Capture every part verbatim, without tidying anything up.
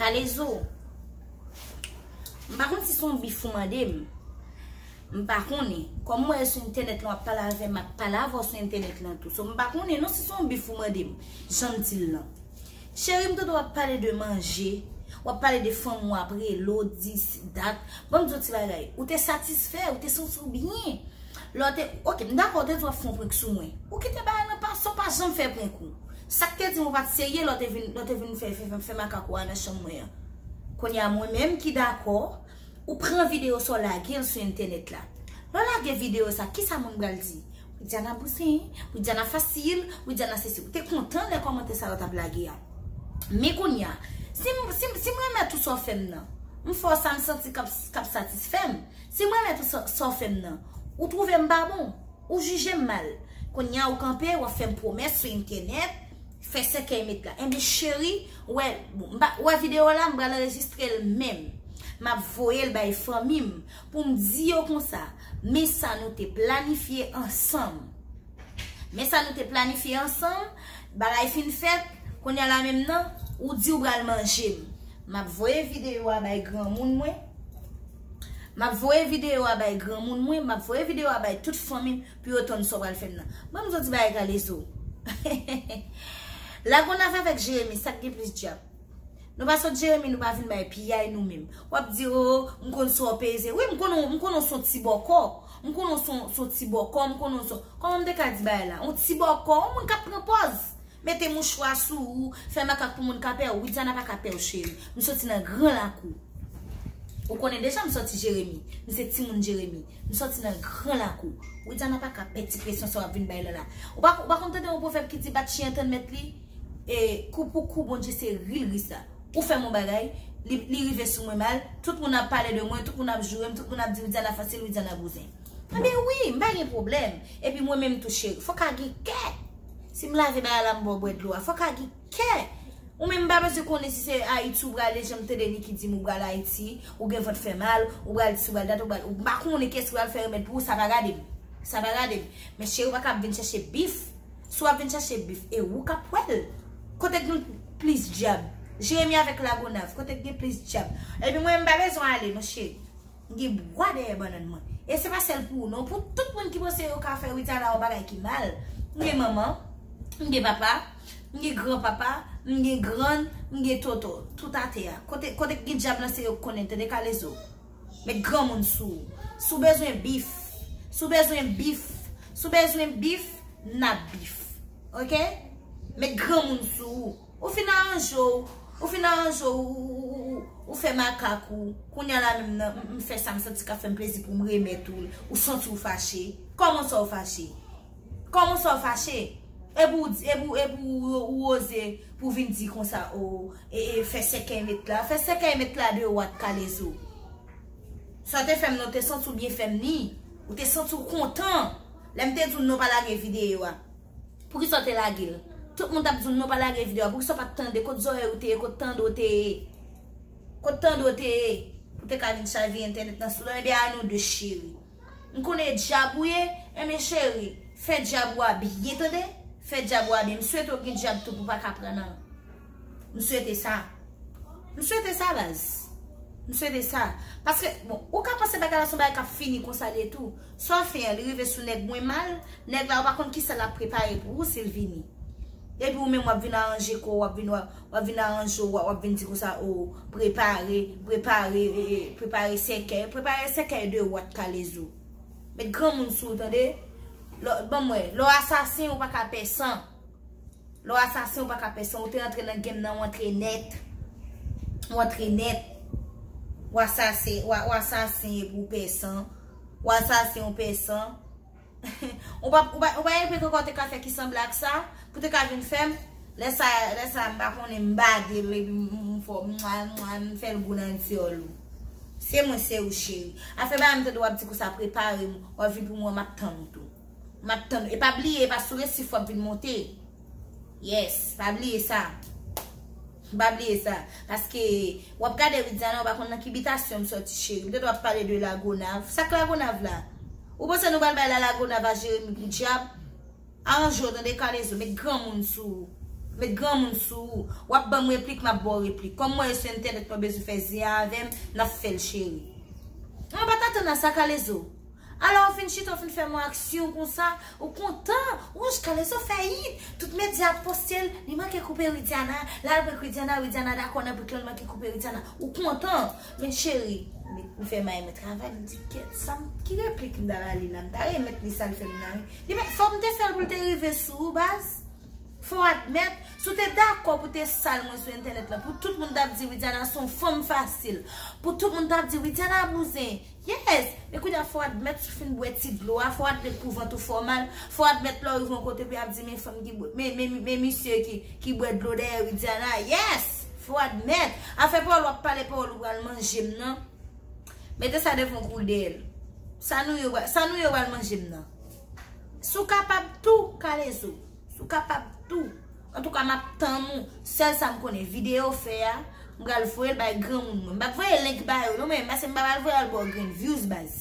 Kalezo, m pa konn si se yon bif ou mande m. M pa konnen. Kòm m wè sou entènèt lan w ap pale avè m, m ap pale avè w sou entènèt lan tou. So, m pa konnen non si se yon bif ou mande m. Jan m di l lan. Cheri, m tande w ap pale de manje, w ap pale de fanm ou ap rele w, dis, dat. Ban m di w ti bagay. Ou te satisfè, ou te santi w byen. Lè w te, ok, m dakò, w te di w ap fè yon prank sou mwen. Ou kite bagay lan pase, w pa janm fè prank ou. Sa k te di m ou pa t serye, lè w te vin, lè w te vin fè, fè, fè, fè makak ou a nan chanm mwen an. Kounye a, mwen menm ki dakò, ou pran videyo sa w lage l sou entènèt la. Lè w lage videyo sa, kisa moun pral di? Widiana bouzen, Widiana fasil, Widiana sesi. Ou te kontan lè kòmantè sa yo t ap lage a. Men kounye a, si m, si m, si m renmen tout sa w fè m nan, m fè w sa m santi k ap, k ap satisfè m. Si m renmen tout sa, sa w fè m nan, ou twouve m pa bon, ou jije m mal. Kounye a ou kanpe, w ap fè m pwomès sou entènèt, fè sèkèy met la. Enben cheri, ou wè, bon, m pa, ou wè videyo la, m pral anrejistre l menm. M ap voye l bay fanmi m pou m di yo konsa, men sa nou te planifye ansanm. Men sa nou te planifye ansanm, bagay fin fèt, kounye a la menm nan, ou di ou pral manje m. M ap voye videyo a bay granmoun mwen. M ap voye videyo a bay granmoun mwen, m ap voye videyo a bay tout fanmi m pou yo tann sa w pral fè m nan. Ban m di w ti bagay Kalezo. Lagonav avèk Jeremi, sa k gen plis djab? Nou pa sot Jeremi, nou pa vin bay piyay nou menm. W ap di, o, m konn sa w peze. Wi, m konnen, m konnen w se yon ti bòkò. M konnen w se yon, se yon ti bòkò, m konnen w se yon, kòman m te ka di bagay la? Yon ti bòkò, yon moun k ap pran pòz. Mete mouchwa sou ou, fè makak pou moun ka pè w. Widiana pa ka pè w, cheri. M soti nan gran lakou. Ou konnen deja m soti Jeremi. M se timoun Jeremi. M soti nan gran lakou. Widiana pa ka pè ti presyon sa w ap vin bay la la. Ou pa, ou pa konn tande yon pwovèb ki di bat chyen tann mèt li? E, kou pou kou, Bondye se ri l ri sa. Ou fè m yon bagay, li, li rive sou mwen mal, tout moun ap pale de mwen, tout moun ap joure m, tout moun ap di Widiana fasil, Widiana bouzen. Ebyen wi, m pa gen pwoblèm. Epi mwen menm tou cheri, fòk a gen kè. Si m lave bagay la, m ba w bwè dlo a, fòk a gen kè. Ou menm m pa bezwen konnen si se Ayiti ou prale, jan m tande Niki di m ou pral Ayiti, ou gen vant fè mal, ou pral dis, ou pral dat, ou pral, ou m pa konnen kiyès ki pral fè remèd pou ou, sa pa gade m. Sa pa gade m. Men cheri, ou pa ka ap vin chèche bif. Si w ap vin chèche bif, e ou k ap wè l. Kote k gen plis djab? Jeremi avèk Lagonav, kote k gen plis djab? Epi mwen, m pa bezwen ale non cheri. M gen bwa dèyè bannann mwen. E se pa sèl pou ou non, pou tout moun ki panse yo ka fè Widiana yon bagay ki mal. M gen manman, m gen papa, m gen granpapa, m gen grann, m gen tonton. Tout atè a. Kote, kote k gen djab lan se yo k konnen, tande Kalezo. Met granmoun sou ou. Si w bezwen bif, si w bezwen bif, si w bezwen bif, n ap bif. Ok? Met granmoun sou ou. Ou fin aranje w, ou fin aranje w, ou, ou, ou, ou, ou fè makak ou. Kounye a la menm nan, m, m fè sa m santi k ap fè m plezi pou m remèt ou l. Ou santi w fache. Kòman sa w fache? Kòman sa w fache? Epi w di, epi w, epi w, ou oze pou vin di konsa, o, e, e, fè sèkèy met la. Fè sèkèy met la de wat Kalezo. Sa w te fè m nan, ou te santi w byen fè m ni. Ou te santi w kontan. Lè m te di w non pa lage videyo a. Poukisa w te lage l? Tout moun t ap di w non pa lage videyo a. Poukisa w pa t tande? Kot zòrèy ou te ye? Kot tande w te ye? Kot tande w te ye? Ou te ka vin chavire entènèt nan sou dan. Ebyen a nou de cheri. M konnen e djab ou ye, enben cheri, fè djab ou a byen tande, fè djab ou a byen. M swete w gen djab tou pou w pa ka pran nan. M swete sa. M swete sa, baz. M swete sa. Paske, bon, ou ka panse bagay la se yon bagay k ap fini konsa li ye tou. Sa w fè an, li rive sou nèg mwen mal, nèg la ou pa konn kisa l ap prepare pou ou si l vini. Epi ou menm w ap vin aranje kò w, w ap vin, w ap, w ap vin aranje w, w ap vin di konsa, o, prepare, prepare, e, e, prepare sèkèy, prepare sèkèy de wat Kalezo. Met granmoun sou ou, tande? Lè, ban m wè, lè w asasen, ou pa ka pè san. Lè w asasen, ou pa ka pè san. Ou te antre nan game nan, ou antre nèt. Ou antre nèt. W asasen, w a, w asasen epi w pè san. W asasen, ou pè san. Ou pa, ou pa, ou pa gen prank ankò w te ka fè ki sanble ak sa, pou te ka vin fè m. Lè sa, lè sa, m pa konnen, m bade l, epi m, m, m fè w, mwa, mwa, m fè l gou nan dyòl ou. Se mwen, se ou, cheri. Afè bagay m tande w ap di konsa, prepare m, w ap vin pou mwen, m ap tann ou tou. M ap tann ou. E pa bliye, e pa sou resif w ap vin monte. Yes, pa bliye sa. Pa bliye sa. Paske w ap gade Widiana, ou pa konn nan ki bitasyon m sòti, cheri. M te dwe ap pale de Lagonav. Sa k Lagonav la? Ou panse nou pral bay la Lagonav a Jeremi pou dyab? Aranje w, tande, Kalezo, met granmoun sou ou. Met granmoun sou ou. W ap ban m replik, m ap ba w replik. Kòm mwen sou entènèt, pa bezwen fè zen avè m, n ap fè l cheri. Mwen pa t atann a sa, Kalezo. Alò, ou fin chita, ou fin fè m yon aksyon konsa, ou kontan, ou wè Kalezo fè hit, tout medya ap poste l, li manke koupe Widiana, l al prank Widiana, Widiana dakò nan prank lan, li manke koupe Widiana, ou kontan. Men cheri, m fè may mwen travay, m di, kèt, sa m, ki replik m ta ba li la, m ta remèt li sa l fè m nan, wi. Li pa, fò m te fè l pou l te rive sou ou, baz. Fò w admèt, si w te dakò pou te sal mwen sou entènèt lan, pou tout moun t ap di Widiana se yon fanm fasil, pou tout moun t ap di Widiana bouzen, yes, men kounye a fò w admèt si w fin bwè ti dlo a, fò w admèt pou vant ou fè w mal, fò w admèt lè w rive yon kote pou y ap di men fanm ki bwè, men, men, men misye ki, ki bwè dlo dèyè Widiana, yes, fò w admèt. Afè pawòl w ap pale, pawòl ou pral manje m nan, mete sa devan w kou dèyè l. Sa nou yo, sa nou yo pral manje m nan. Si w kapab tou, Kalezo. Si w kapab tou. Antouka, m ap tann ou. Sèl sa m konnen, videyo w fè a, m pral voye l bay granmoun mwen. M p ap voye link ba yo, non, men, paske m pa pral voye al ba w grenn views, baz.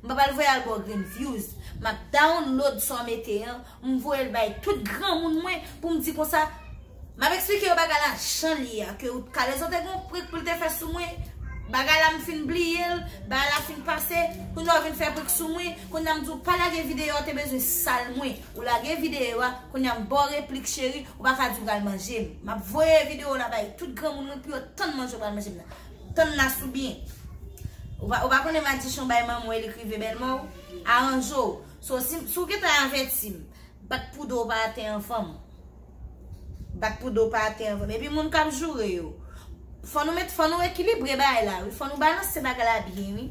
M pa pral voye al ba w grenn views. M ap download sa w mete an, m voye l bay tout granmoun mwen pou m di konsa, m ap eksplike yo bagay la jan l ye a, ke Kalezo te gen yon prank pou l te fè sou mwen. Bagay la m fin bliye l, bagay la fin pase, kounye a w vin fè prank sou mwen, kounye a m di w pa lage videyo a, w te bezwen sal mwen. Ou lage videyo a, kounye a m ba w replik cheri, ou pa ka di w pral manje m. M ap voye videyo la bay tout granmoun mwen pou yo tann manje w pral manje m nan. Tann la sou byen. Ou pa, ou pa konnen madichon bay manman w e li k rive bèlmè w? Aranje w. So, si, si w gentan avèti m, bat pou do w pa atè anvan m. Bat pou do w pa atè anvan m. Epi moun k ap joure yo. Fò nou met, fò nou ekilibre bagay la, wi. Fò nou balanse bagay la byen, wi.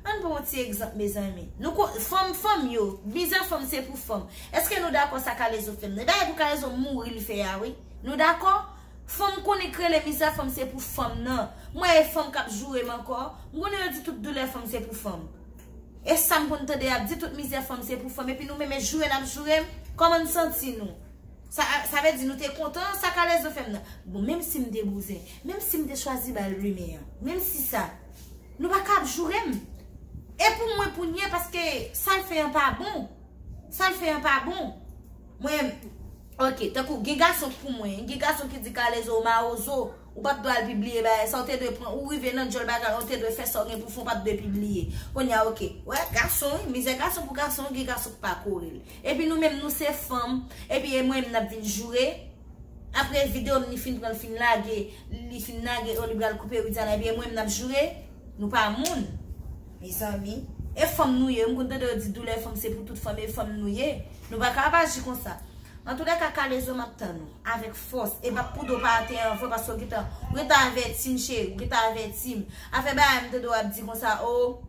Ann pran yon ti egzanp, mezanmi. Nou ko-, fanm, fanm yo, mizè fanm se pou fanm. Èske nou dakò sa Kalezo fè m nan? E bagay pou Kalezo mouri l fè a, wi. Nou dakò? Fanm konnen k rele mizè fanm se pou fanm nan. Mwen e fanm k ap joure m ankò. M konnen yo di tout doulè fanm se pou fanm. E sa m konn tande y ap di tout mizè fanm se pou fanm. Epi nou menm e joure n ap joure m. Kòman n santi nou? Sa, sa vle di nou te kontan sa Kalezo fè m nan. Bon, menm si m te bouzen, menm si m te chwazi ba l rimè an, menm si sa, nou pa ka ap joure m. E pou mwen pou n ye, paske sa l fè an pa bon. Sa l fè an pa bon. Mwen, ok, tankou gen gason k pou mwen, gen gason ki di Kalezo ou mawozo, ou pa t dwe al pibliye bagay sa, ou te dwe pran, ou rive nan djòl bagay, ou te dwe fè sa w gen pou fè, ou pa t dwe pibliye. Kounye a, ok, wè, gason, wi, mizè gason pou gason, gen gason k pa kore l. Epi nou menm, nou se fanm, epi e mwen menm n ap vin joure. Apre videyo m li fin pran, l fin lage, li fin lage, o li pral koupe Widiana, epi e mwen menm n ap joure. Nou pa moun. Mezanmi. E fanm nou ye. M konn tande yo di doulè fanm se pou tout fanm, e fanm nou ye. Nou pa ka ap aji konsa. Antoulèka, Kalezo, m ap tann ou. Avèk fòs. E bat pou do w pa atè anvan, paske w gentan, w gentan avèti m, cheri. W gentan avèti m. Afè bagay m tande w ap di konsa, o,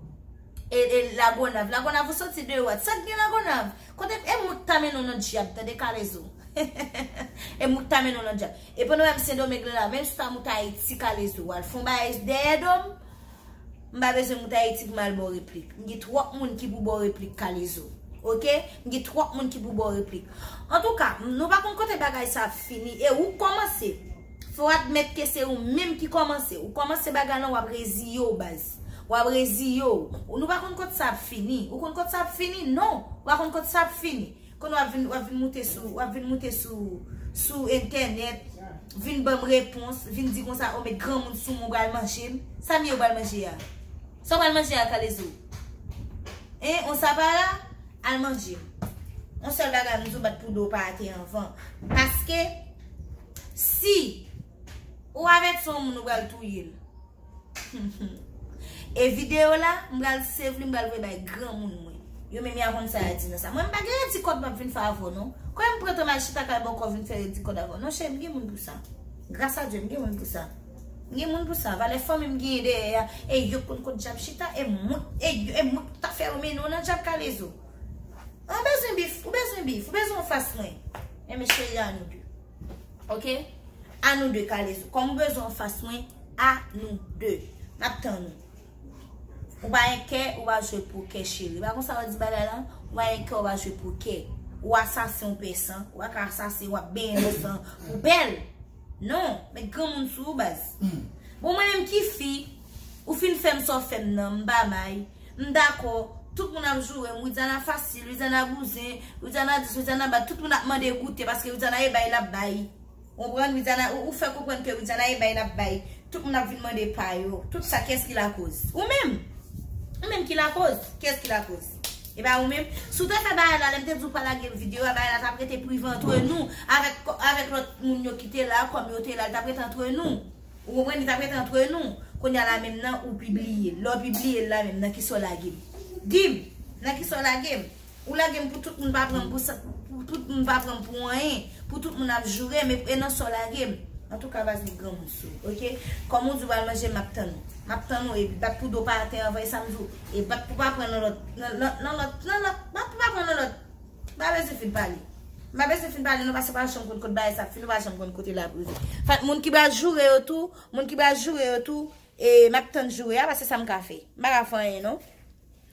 e, e Lagonav. Lagonav, ou soti de wat? Sa k gen Lagonav? Kote, e mwen k ta mennen w nan dyab, tande, Kalezo. E mwen k ta mennen w nan dyab. E pandan w wè m Sendomeng la, menm si w ta moute Ayiti, Kalezo, w al fè yon bagay dèyè do m, m pa bezwen moute Ayiti pou m al ba w replik. M gen twòp moun ki pou ba w replik, Kalezo. Oke? M gen twòp moun ki pou ba w replik. Antouka, nou pa konn kote bagay sa ap fini. E ou k kòmanse. Fò w admèt ke se ou menm ki kòmanse. Ou kòmanse bagay lan, w ap reziye w, baz. W ap reziye w. Ou, nou pa konn kote sa ap fini. Ou konn kote sa ap fini? Non. Ou pa konn kote sa ap fini. Kounye a w ap vin, w ap vin moute sou, w ap vin moute sou, sou entènèt, vin ban m repons, vin di konsa, o, met granmoun sou mwen, ou pral manje m. Sa m ye, ou pral manje a? Sa w pral manje a, Kalezo? Hein, on sapara? Al manje m. Yon sèl bagay m di w, bat pou do w pa atè anvan. Paske, si ou avèti yon moun, ou pral touye l. E videyo la, m pral save li, m pral voye bay granmoun mwen. Yo menm y a konn sa y a di nan sa. Mwen, m pa gen redi kòd m ap vin fè avè w, non. Kòm m pran tan m al chita kay bòkò vin fè redi kòd avè w. Non, cheri, m gen moun pou sa. Gras a Dye, m gen moun pou sa. M gen moun pou sa. Valè fanmi m genyen dèyè a. E yo konn kot djab chita. E mwen, e yo, e mwen k ta fè yo mennen w nan djab, Kalezo. Ou bezwen bif, ou bezwen bif, ou bezwen anfas mwen. Enben, cheri, a nou de. Oke? A nou de, Kalezo. Kòm ou bezwen anfas mwen, a nou de. M ap tann ou. Ou pa gen kè, ou pa jwe pokè, cheri. Pa konsa yo di bagay lan? Ou pa gen kè, ou pa jwe pokè. Ou asasen, ou pè san. Ou pa ka asasen, w ap benyen nan san poubèl. Non, met granmoun sou ou, baz. Bon, mwen menm ki fi, ou fin fè m sa w fè m nan, m pa may. M dakò, tout moun ap joure m, Widiana fasil, Widiana bouzen, Widiana dis, Widiana bat, tout moun ap mande goute, paske Widiana e bay l ap bay. Ou konprann? Widiana, ou, ou fè konprann ke Widiana e bay l ap bay. Tout moun ap vin mande pa yo. Tout sa, kiyès ki lakoz? Ou menm. Ou menm ki lakoz. Kiyès ki lakoz? E pa ou menm. Si w te fè bagay la, lè m te di w pa lage videyo a, bagay la t ap rete prive antre nou. Avèk, avèk lòt moun yo ki te la, kòm yo te la, l t ap rete antre nou. Ou konprann? Li t ap rete antre nou. Kounye a la menm nan, ou pibliye l. Lè w pibliye l la menm, nan kisa w lage m? Di m, nan kisa w lage m? Ou lage m pou tout moun pa pran m pou sa, pou tout moun pa pran m pou anyen, pou tout moun ap joure m, e nan sa w lage m. Antouka, pa gen granmoun sou, oke? Kòm ou di w pral manje, m ap tann ou. M ap tann ou, epi bat pou do pa atè anvan, e sa m di w. E bat pou pa pran nan lòt, nan, nan, nan lòt, nan lòt, bat pou pa pran nan lòt. M pa bezwen fin pale. M pa bezwen fin pale, nou, paske pa janm konn kote bagay sa ap fini, nou pa janm konn kote l ap rive. Fat, moun ki pral joure yo tou, moun ki pral joure yo tou, e m ap tann joure a, paske sa m ka fè. M pa ka fè anyen, non.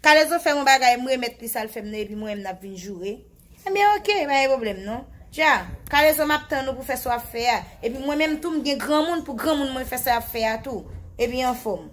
Kalezo fè yon bagay, m remèt li sa l fè m nan, epi mwen menm n ap vin joure. Ebyen, oke, pa gen pwoblèm, non. Dja, Kalezo, m ap tann ou pou fè sa w ap fè a. Epi mwen menm tou, m gen granmoun pou granmoun mwen fè sa y ap fè a tou. Epi anfòm.